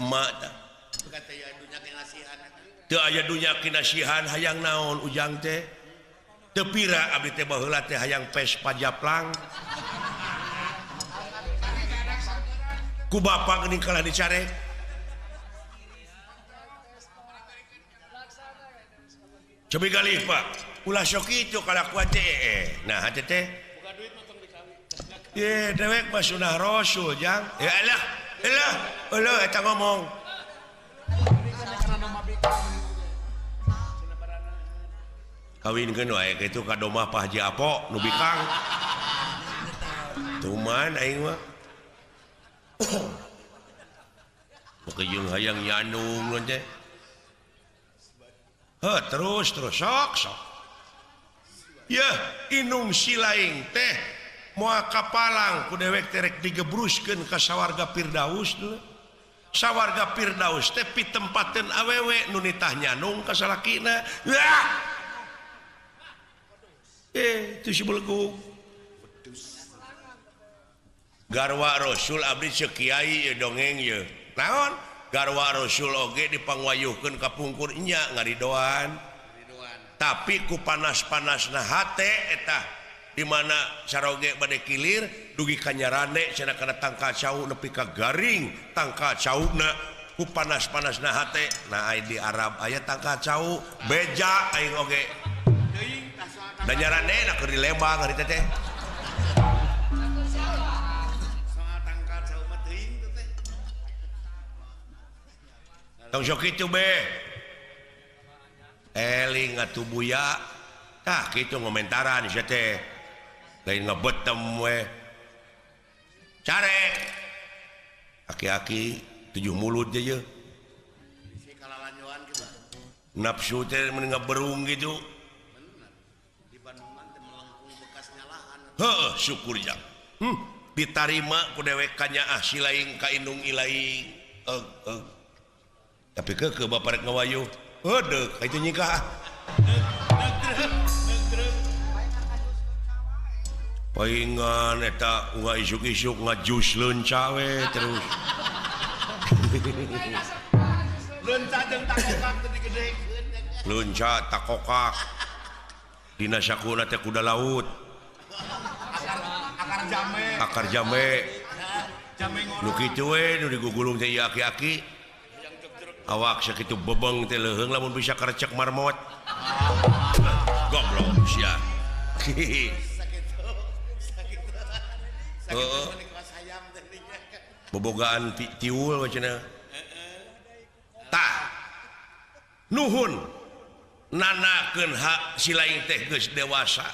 emak tah teu aya dunya kinasihan hayang naon ujang teh teu pira abdi teh baheula teh hayang Vespa japlang ku bapa geuning kalah dicarek cobi galih Pak ulah sok kitu kalakuan teh nah hate teh buka duit mah tong dikawin ye dewek mah sunah rasul jang ya elah elah euleuh eta ngomong kawinkeun wae kitu ka domah Pak Haji Apo nu bikang tuman aing mah pokoke jeung hayang nyandung teh heuh terus terus sok sok yeuh inung silaing teh moal kapalang ku dewek teh rek digebruskeun ka sawarga Firdaus dulu. Sawarga Firdaus teh pitempateun awewe nu nitah nyanung ka salakina. Wah. Itu si belegug. Garwa Rasul abdi ceuk kiai ieu dongeng ieu. Naon? Garwa Rasul oge dipangwayuhkeun ka pungkur nya ngaridoan. Tapi ku panas-panasna hate eta di mana saroge bade kilir dugi ka nyarande cenah kana tangkal cau nepi ka garing tangkal cauna ku panas-panasna hate. Nah ai di Arab aya tangkal cau beja aing oge. Da nyarande na keur di Lembang hari teh teh. Soal tangkal cau mah teuing teh. Tong sok kitu be. Eling atuh buya. Tah kitu ngomentaran sia teh. Lain ngebetem we. Carek. Aki-aki tujuh mulut je ye. Bisi kalalanjoan kitu. Nafsu teh mun ngaberung gitu. Bener. Di Bandungan teh melengkung bekas nyalahan. Heuh, syukur jang. Ditarima ku dewek kanyaah silaing ka indung ilaing. Eug eug. Tapi keukeuh bapak rek ngawayuh. Heudeuk ka itu nyikah. Paingan eta unga isuk-isuk ngajus leunca we terus. Leunca jeung takokak teh digedekeun. Leunca takokak. Dina sakuna teh kuda laut. Akar jame. Akar jame. Jame ngorok. Nu kitu we nu digugulung teh ieu aki-aki. Awak sakitu bebeng teh leuheung lamun bisa karecek marmot. Goblok sia. Heeh. Bobogaan tiul cenah. Tah. Nuhun nanakeun hak silaing teh geus dewasa.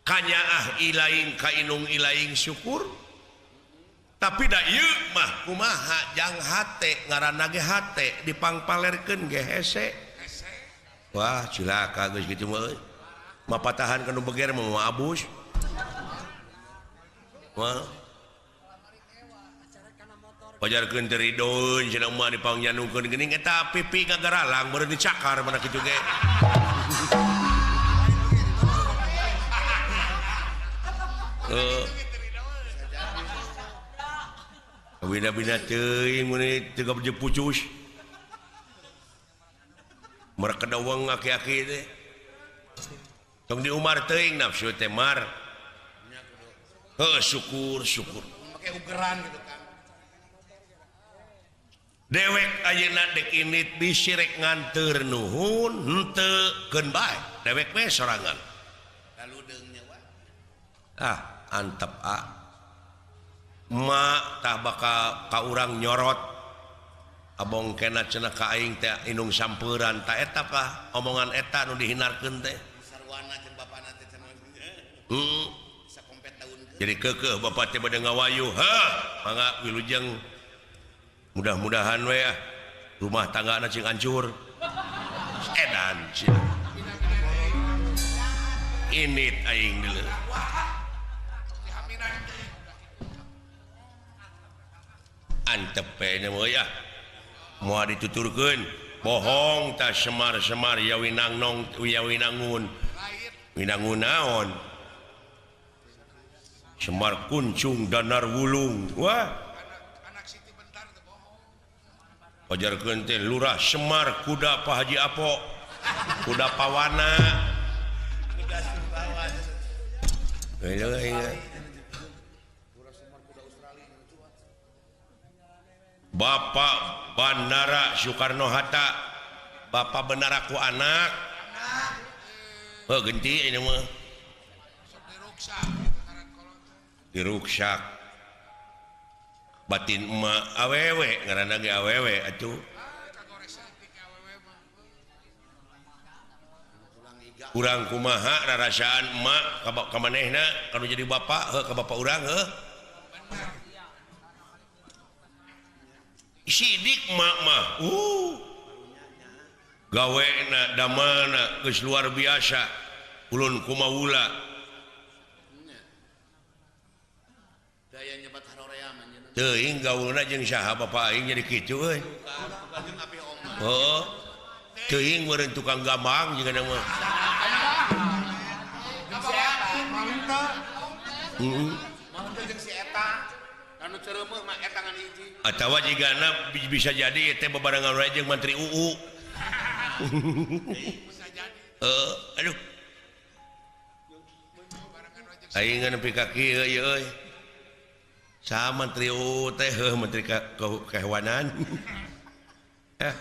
Kanyaah ilaing ka inung ilaing syukur. Tapi da ieu mah kumaha jang hate ngaranna ge hate dipangpalerkeun ge hese. Wah cilaka geus kitu mah euy. Mapatahan ka nu beger mah moal abus. Wah. Pajarkeun teu ridoeun cenah mah dipangnyandungkeun geuning eta pipi gagaralang beureun dicakar mana kitu ge. Heeh. Bina-bina teuing mun teu gabeje pucus. Mereka dawang aki-aki teh. Tong di Umar teuing nafsu teh mar. Heuh syukur syukur. Make ugeran gitu kan. Dewek ayeuna dek init bisi rek nganteur nuhun henteu keun bae. Dewek we sorangan. Lalu deung nyawa. Ah, antep a. Emak tah bakal ka urang nyorot. Abong kena cenah ka aing teh indung sampeuran ta eta kah omongan eta nu dihinarkeun teh. Sarwana jeung bapana teh cenah. Heeh. Sakompet daunkeun. Jadi keukeuh bapak teh bade ngawayu. Heuh, mangga wilujeng. Mudah-mudahan we ah rumah tanggana cing hancur. Edan sia. Init aing deuleu. Antep we nya mah ya. Moal dituturkeun, bohong tah semar-semar ya winangnong ya winangun. Winangun naon? Semar kuncung danar wulung. Wah. Pajarkeun teh lurah Semar kuda Pak Haji Apo. Kuda pawana. Kuda Sumbawa. Bapak Bandara Soekarno Hatta. Bapak benar aku anak. Oh genti ini mah. Diruksak. Batin emak awewe ngaranna ge awewe atuh. Urang kumaha rarasaan emak ka manehna kanu jadi bapak heuh ka bapak urang heuh. Sidik emak mah. Gawena damelna geus luar biasa. Ulun kumawula. Teuing gaulna jeung saha bapak aing jadi kitu euy. Heeh. Teuing meureun tukang gambang jeung mah. Heeh. Atawa jigana bisa jadi teh bebarengan wae jeung Menteri UU. Heeh, aduh. Aing nepi ka kieu ieu euy. Sa Menteri UU teh heuh Menteri Kehewanan. Eh.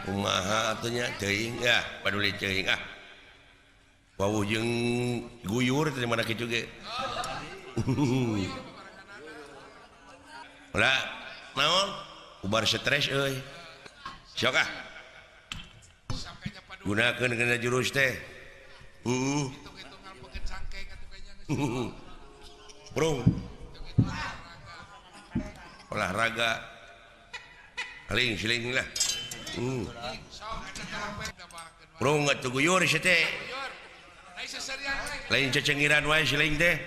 Kumaha atuh nya teuing ya, paduli teuing ah. Wawuh jeung guyur teh mana kitu ge. Ulah naon? Ubar stres euy. Sok ah. Gunakeun kana jurus teh. Heeh. Bro. Olahraga. Paling siling lah. Bro atuh guyur sia teh. Lain cecengiran wae siling teh.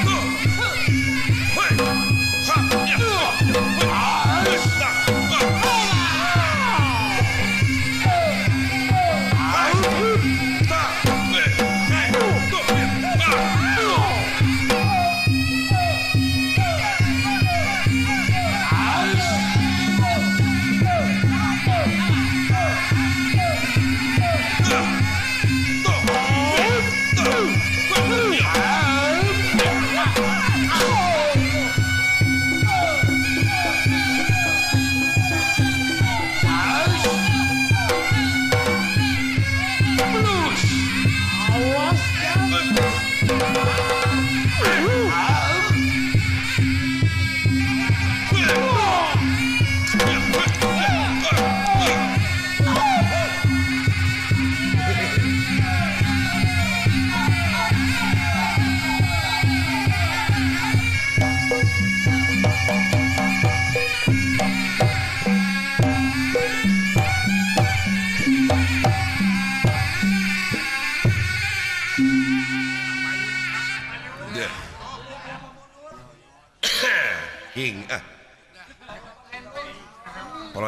Go!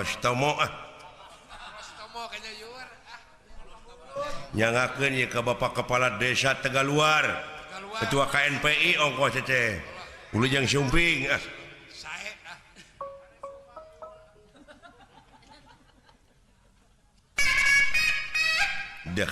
Rostomo ah. Rostomo kayaknya yuar ah. Nyangakeun ieu ka Bapak Kepala Desa Tegaluar. Ketua KNPI ongkos teh. Wilujeng Sumping ah. Sae ah. Deh.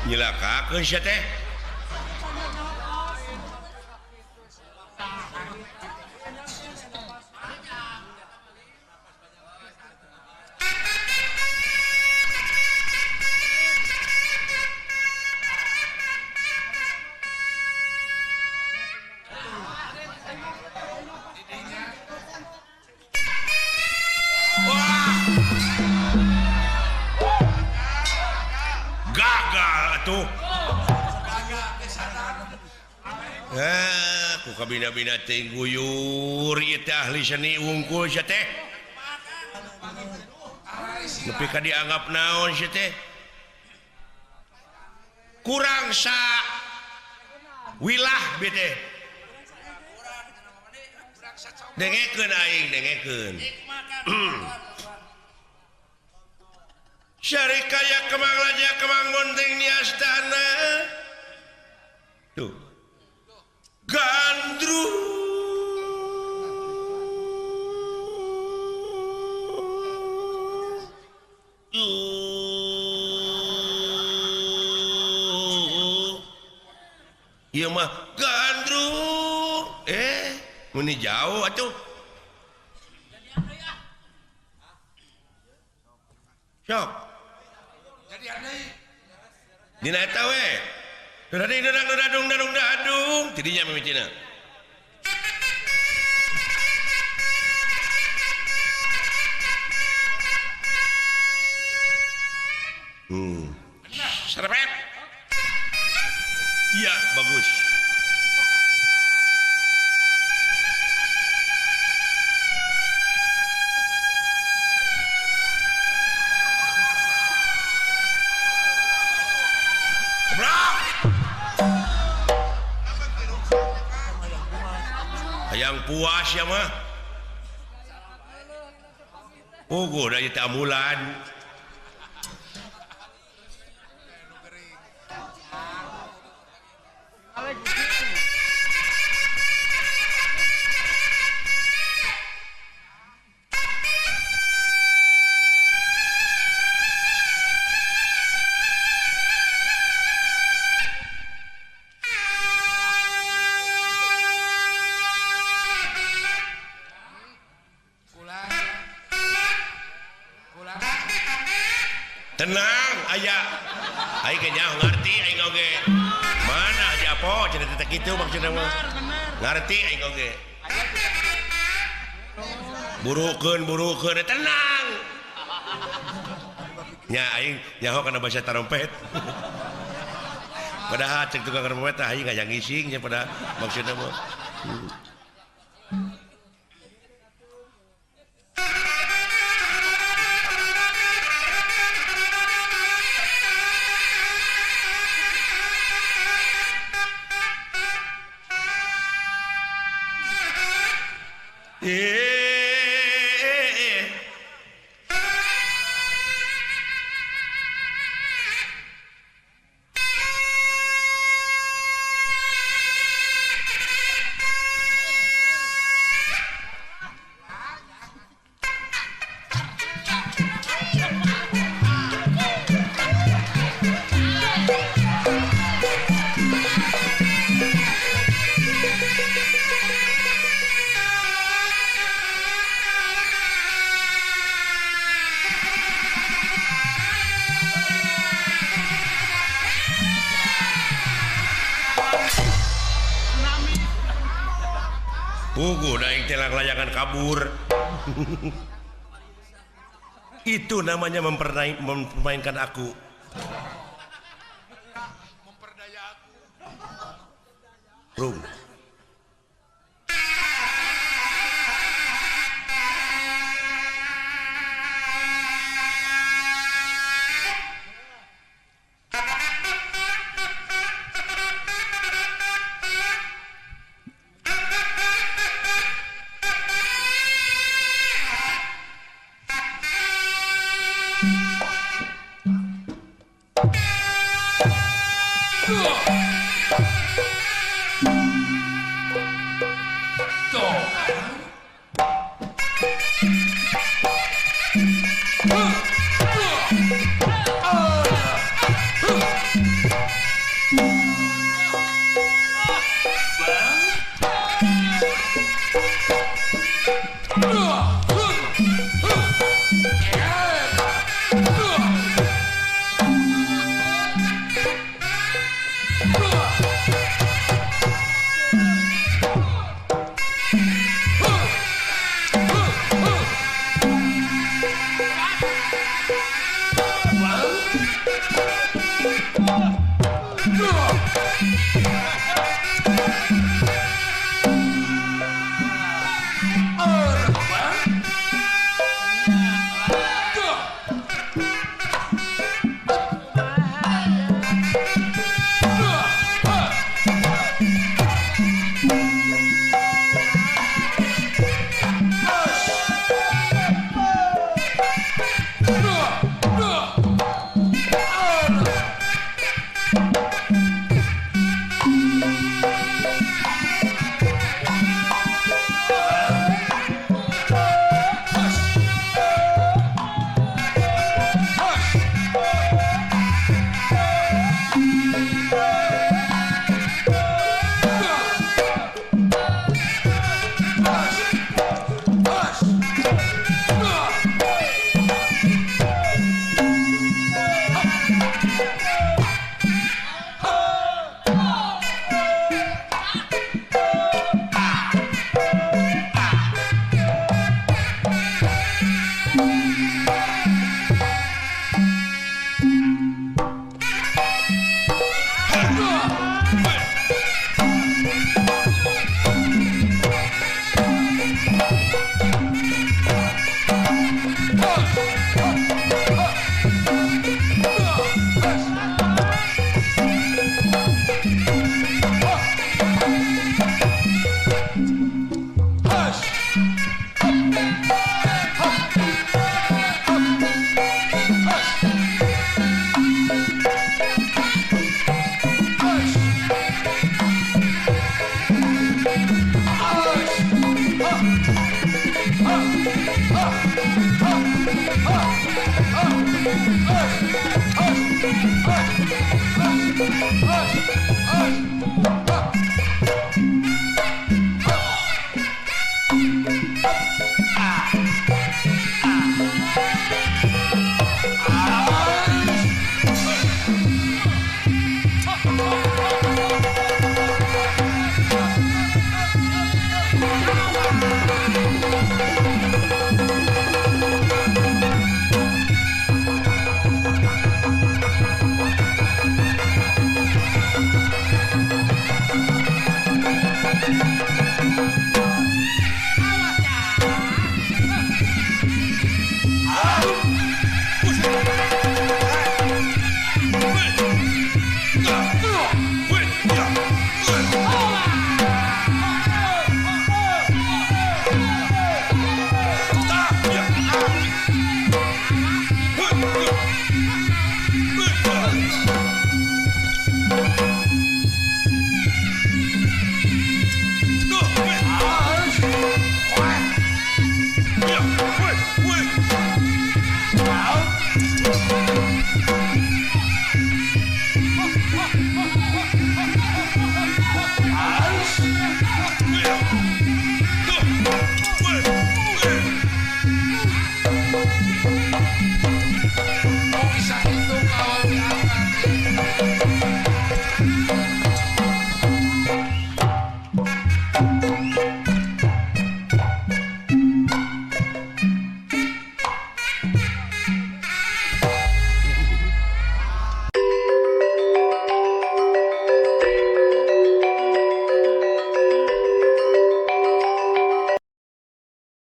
Nyilakakeun sia teh. Bina-bina teh guyur ieu teh ahli seni wungkul sia teh. Nepi ka dianggap naon sia teh? Kurang sa wilah bi teh. Dengekeun aing dengekeun. Syarikaya kemang raja kemang monting di astana. Tuh. Gandrung ieu mah gandrung meni jauh atuh. Sok jadi aneh dina eta we. Dading dadang dadung dadung dadung tidinya mimitina. Serepet. Iya, bagus. Hayang puas ya mah. Puguh da ieu teh ambulan. Tenang aya aing ge nyaho ngarti aing oge. Mana aja po cenah teh kitu maksudna mah. Ngarti aing oge. Burukeun burukeun tenang. Nya aing nyaho kana bahasa tarompet. Padahal cek tukang trompet aing hayang ngising nya pada maksudna mah. Puguh daing teh layangan kabur. Itu namanya mempermainkan aku. Memperdaya aku. Rung.